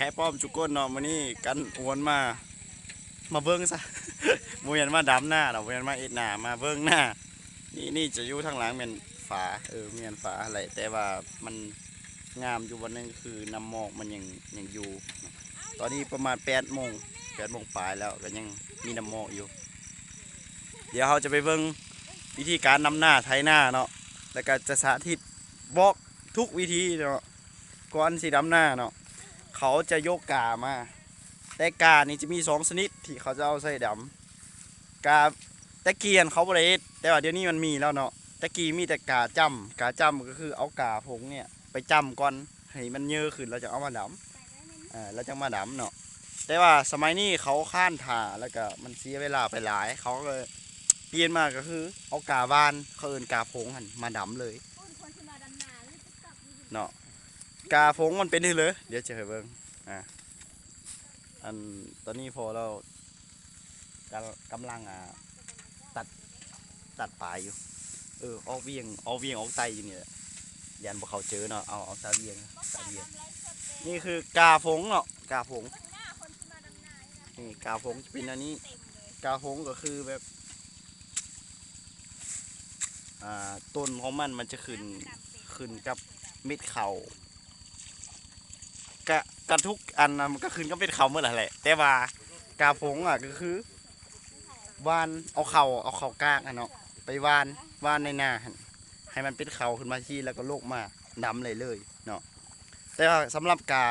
ແຄປ້ອມທຸກຄົນເນາະ ມື້ນີ້ກັນຫວນມາ ມາເບິ່ງຊະ ບໍ່ແມ່ນມາດຳນາດອກ ບໍ່ແມ່ນມາເຮັດນາ ມາເບິ່ງນາ. ນີ້ ນີ້ຈະຢູ່ທາງຫຼັງແມ່ນຝາ ເອີ ແມ່ນຝາຫັ້ນແຫຼະ ແຕ່ວ່າມັນງາມຢູ່ບ່ອນໜຶ່ງ ຄືນ້ຳໝອກມັນຍັງ ຍັງຢູ່. ຕອນນີ້ປະມານແປດໂມງ ແປດໂມງປາຍແລ້ວ ກໍຍັງມີນ້ຳໝອກຢູ່. ດຽວເຮົາຈະໄປເບິ່ງວິທີການດຳນາໄຖນາເນາະ ແລ້ວກໍຈະສາທິດບອກທຸກວິທີເນາະ. ກ່ອນຊິດຳນາເນາະ ເຂົາຈະຍົກກາມາ ແຕ່ການີ້ຈະມີສອງຊະນິດທີ່ເຂົາຈະເອົາໃສ່ດຳ. ກາ ແຕ່ກີ້ຫັ້ນເຂົາບໍ່ໄດ້ເຮັດ ແຕ່ວ່າດຽວນີ້ມັນມີແລ້ວເນາະ. ແຕ່ກີ້ມີແຕ່ກາຈ້ຳ ກາຈ້ຳກໍຄືເອົາກາຜົງນີ້ໄປຈ້ຳກ່ອນ ໃຫ້ມັນເຍີຂຶ້ນ ແລ້ວຈັ່ງເອົາມາດຳ ເອີ ແລ້ວຈັ່ງມາດຳເນາະ. ແຕ່ວ່າສະໄໝນີ້ເຂົາຄ້ານຖ້າ ແລ້ວກໍມັນເສຍເວລາໄປຫຼາຍ ເຂົາກໍເລີຍປ່ຽນມາ ກໍຄືເອົາກາຫວ່ານ ເຂົາເອີ້ນກາຜົງຫັ້ນມາດຳເລີຍເນາະ. ກາຜົງມັນເປັນຈັ່ງໃດ ດຽວຈະໃຫ້ເບິ່ງ. ອ່າ ອັນ ຕອນນີ້ພໍ່ລາວກຳ ກຳລັງ ອ່າ ຕັດ ຕັດປາຍຢູ່ ເອີ ອອກວຽງ ອອກວຽງອອກໄຕຢູ່ນີ້ແຫຼະ ຢ້ານບໍ່ເຂົ້າເຈີເນາະ. ເອົາ ເອົາສາວຽງ ສາວຽງ ນີ້ຄືກາຜົງເນາະ ກາຜົງ ນີ້ກາຜົງຈະເປັນແນວນີ້. ກາຜົງກໍຄືແບບ ອ່າ ຕົ້ນຂອງມັນ ມັນຈະຂຶ້ນ ຂຶ້ນກັບເມັດເຂົ້າ ກະ ກະທຸກອັນນະ ມັນກະຂຶ້ນກັບເມັດເຂົ້າໝົດຫັ້ນແຫຼະ. ແຕ່ວ່າກາຜົງອະ ກໍຄືຫວ່ານເອົາເຂົ້າ ເອົາເຂົ້າກາກຫັ້ນເນາະ ໄປຫວ່ານ ຫວ່ານໃນນາຫັ້ນ ໃຫ້ມັນເປັນເຂົ້າຂຶ້ນມາຊີ້ ແລ້ວກໍລົກມາດຳໄດ້ເລີຍເນາະ. ແຕ່ວ່າສຳລັບກາ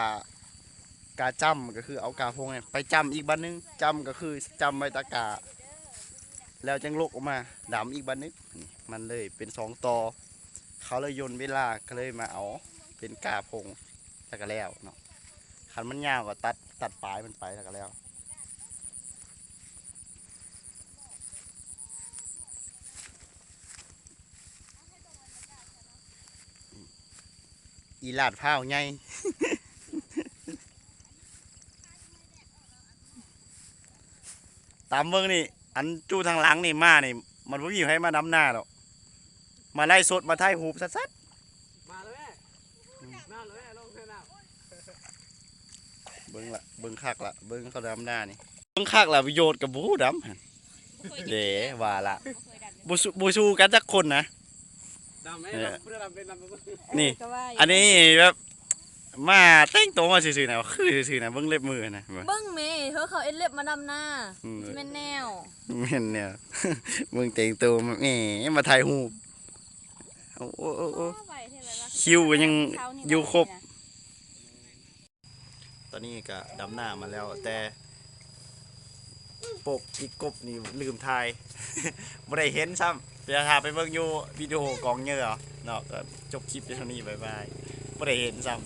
ກາຈ້ຳ ກໍຄືເອົາກາຜົງນີ້ໄປຈ້ຳອີກບາດໜຶ່ງ ຈ້ຳກໍຄືຈ້ຳໄວ້ຕະກາ ແລ້ວຈັ່ງລົກອອກມາດຳອີກບາດໜຶ່ງ. ນີ້ມັນເລີຍເປັນສອງຕໍ່ ເຂົາເລີຍຢ່ນເວລາ ກໍເລີຍມາເອົາເປັນກາຜົງ ແລ້ວກໍແລ້ວເນາະ. ຄັນມັນຍາວກໍຕັດ ຕັດປາຍມັນໄປ ແລ້ວກໍແລ້ວ. ອີຫຼາດພ້າວໃຫຍ່ ຕາມເບິ່ງນີ້ ອັນຈຸທາງຫຼັງນີ້ມານີ້ ມັນບໍ່ມີໃຜມາດຳນາດອກ ມາໄລສົດ ມາຖ່າຍຮູບຊັດໆ. ມາແລ້ວແມ່ ມາແລ້ວແມ່ ລົງເທື່ອໜ້າ ເບິ່ງລະ ເບິ່ງຄັກລະ ເບິ່ງເຂົາດຳນານີ້ ເບິ່ງຄັກລະ ປະໂຫຍດກໍບໍ່ຮູ້ດຳ ເດ້ວ່າລະ ບໍ່ສູ້ ບໍ່ສູ້ກັນຈັກຄົນນະ ດຳແມ່ ເອີ ດຳ ຜູ້ດຳເປັນດຳ ນີ້ ເອີ ກໍວ່າຢູ່ ອັນນີ້ແບບ ມາແຕ່ງໂຕມາຊື່ໆນະ ຄືຊື່ໆນະ ເບິ່ງເລັບມືນະ ເບິ່ງແມ້ ເຮີ ເຂົາເຮັດເລັບມາດຳນາ ອືມ ຊິແມ່ນແນວ ແມ່ນແນວ ເບິ່ງແຕ່ງໂຕມາ ແໝ ມາຖ່າຍຮູບ ໂອ້ ໂອ້ ໂອ້ ໂອ້ ຄິວກໍຍັງຢູ່ຄົບ. ຕອນນີ້ກະດຳນາມາແລ້ວ ແຕ່ປົກອີກກົບນີ້ລືມຖ່າຍ ບໍ່ໄດ້ເຫັນຊ້ຳ. ດຽວຖ້າໄປເບິ່ງຢູ່ວິດີໂອກອງເຫຍື່ອເນາະ ກໍຈົບຄລິບພຽງເທົ່ານີ້ ບາຍບາຍ ບໍ່ໄດ້ເຫັນຊ້ຳ.